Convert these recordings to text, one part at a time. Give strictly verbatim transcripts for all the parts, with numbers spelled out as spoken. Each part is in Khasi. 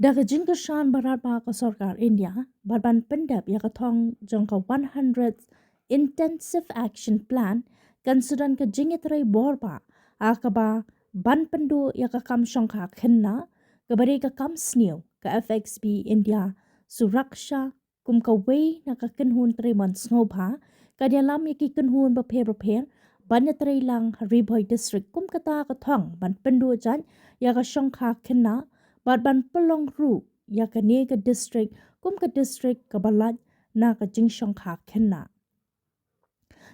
Ïa ka jingkyrshan ba radbah ka sorkar India bad ban pyndep ïa ka thong jong ka one hundred Intensive Action Plan, kan sa don ka jingïatrei bor bah ha kaba ban pynduh ïa ka kam shongkha khynnah, kaba dei ka kam sniew ka F X B India Suraksha, kum kawei na ka kynhun treimon sngewbha, kan ïalam ïa ki kynhun bapher bapher ban ïatrei lang ha Ri Bhoi District kum kata ka thong ban pynduh jait ïa ka shongkha khynnah bad ban pynlong ruh ïa kane ka district kum ka district kaba lait na ka jingshongkha khynnah.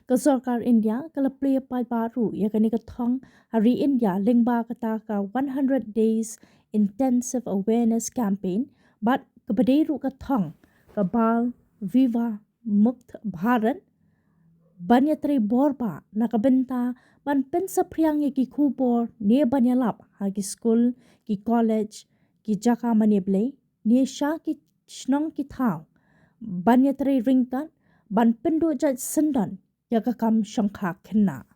Ka sorkar India ka la plie paidbah ruh ïa kane ka thong ha ri India lyngba kata ka one hundred Days Intensive Awareness Campaign bad kaba dei ruh ka thong ka Bal Vivah Mukt Bharat, ban ïatrei bor bah na ka bynta ban pynsaphriang ïa ki khubor ne ban ïalap ha ki skul, ki college, ki jaka mane blei, ne sha ki shnong ki thaw, ban ïatrei ryngkat ban pynduh jait syndon ïa ka kam shongkha khynnah.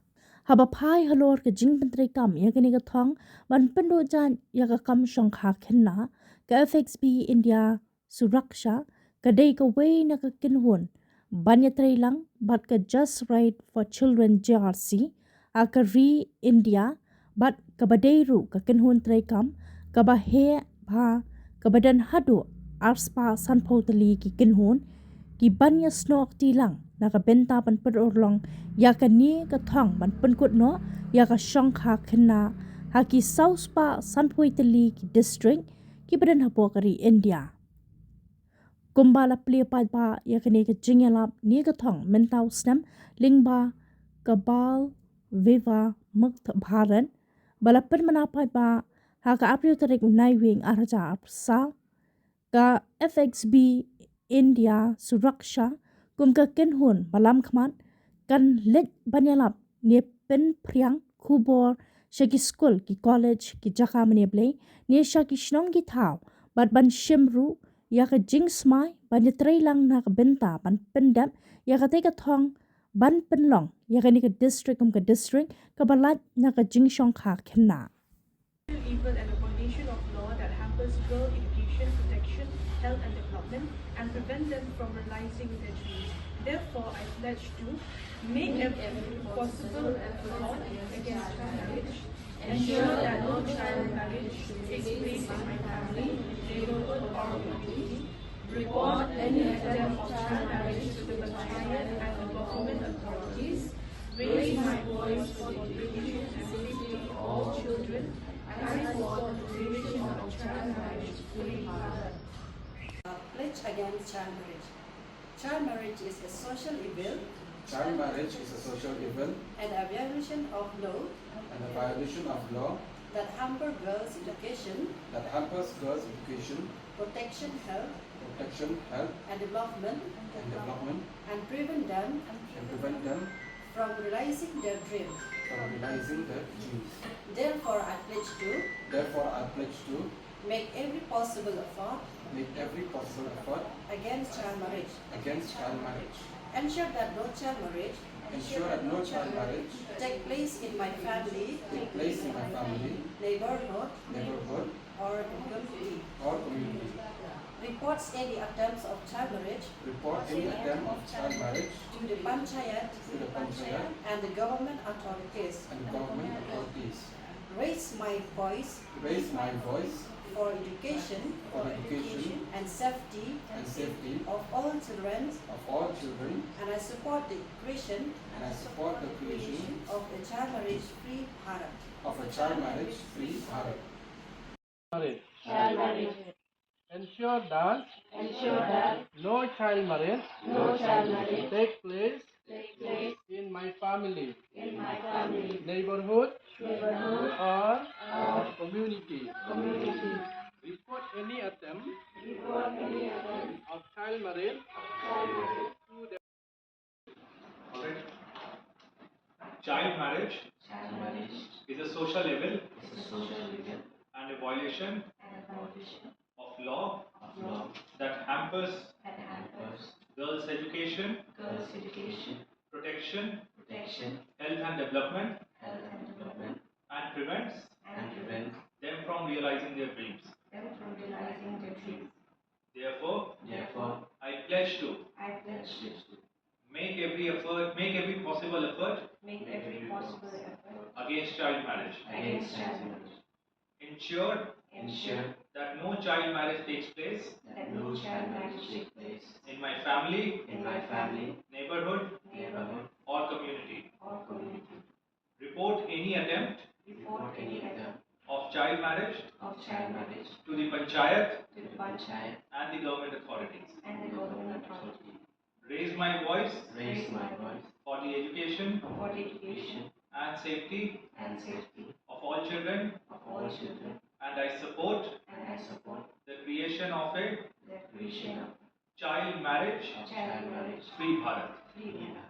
Haba phai halor ka jingpyntreikam ïa kane ka thong ban pynduh jait ïa ka kam shongkha khynnah, ka F X B India Suraksha ka dei kawei na ka kynhun ban ïatrei lang bad ka Just Right for Children, J R C, ha ka ri India bad kaba dei ruh ka kynhun treikam kaba heh bha, kaba don haduh arspah sanphew tylli ki kynhun, ki ban ïasnoh kti lang na ka bynta ban pynurlong ïa kane ka thong ban pynkut noh ïa ka shongkha khynnah ha ki sawspah sanphew tylli ki district kiba don hapoh ka ri India. Kumba la plie paidbah ïa kane ka jingïalap ne ka thong mynta u snem lyngba ka Bal Vivah Mukt Bharat, ba la pynbna paidbah ha ka arphew tarik u Naiwieng arhajar arphew saw, ka F X B India Suraksha kum ka kynhun ba lam khmat kan leit ban ïalap ne pynphriang khubor sha ki skul, ki college, ki jaka mane blei, ne sha ki shnong ki thaw, bad ban shim ruh ïa ka jingsmai ban ïatrei lang na ka bynta ban pyndep ïa katei ka thong ban pynlong ïa kane ka district kum ka district kaba lait na ka jingshongkha khynnah. Evil and a violation of law that hampers girl education, protection, health and development, and prevent them from realizing their dreams. Therefore, I pledge to make every possible effort against child marriage, ensure that no child marriage takes place in my family, neighborhood, or community, report any attempt of child marriage to the panchayat and the government authorities, raise my voice for the education and safety of all children, and I support the creation of child marriage free Bharat. Pledge against child marriage. Child marriage is a social evil. Child marriage is a social evil. And a violation of law. And a violation of law. That hamper girls' education. That hampers girls' education. Protection, health. Protection, health. And development. And development. And prevent them. And prevent them. From realizing their dream. From realizing their dreams. Therefore, I pledge to. Therefore, I pledge to. Make every possible effort. Make every possible effort. Against child marriage. Against child marriage. Ensure that no child marriage. Ensure that no child marriage. Take place in my family. Take place in my family. Neighborhood. Neighborhood. Or community. Or community. Reports any attempts of child marriage. Report any attempt of child marriage. To the panchayat. To the panchayat. And the government authorities. And the government authorities. Raise my voice. Raise my voice. For education. For education. And safety. And safety. Of all children. Of all children. And I support the creation. And I support the creation. Of a child marriage free Bharat. Of a child marriage free Bharat. Marriage. Child marriage. Ensure that. Ensure that. No child marriage. No child marriage. Take place. Take place. In my family. In my family. Neighborhood. Neighborhood. Or. Or. Community. Community. Report any attempt. Report any attempt. Of child marriage. Of child marriage. To the All right. Child marriage. Child marriage. Is a social evil. Is a social evil. And a violation. And a violation. Of law. Of law. That hampers. That hampers. Girls' education. Girls' education. Protection. Protection. Health and development. Health and development. And prevents. And prevents. Them from realizing their dreams. Them from Rising Jyoti. Therefore, Therefore, I pledge to I pledge to make every effort, make every possible effort make every possible effort against child marriage. Against child marriage. Ensure Ensure that no child marriage takes place That no child marriage take place in my family in my family, neighborhood, neighborhood, or community. Or community. Report any attempt Report any attempt of child marriage of child marriage to the Panchayat to the Panchayat and the government authorities. And the government authority. Raise my voice Raise my voice for the education for the education and safety and safety of all children, of all children, and I support and I support the creation of a the creation of child marriage child marriage free Bharat. Free Bharat.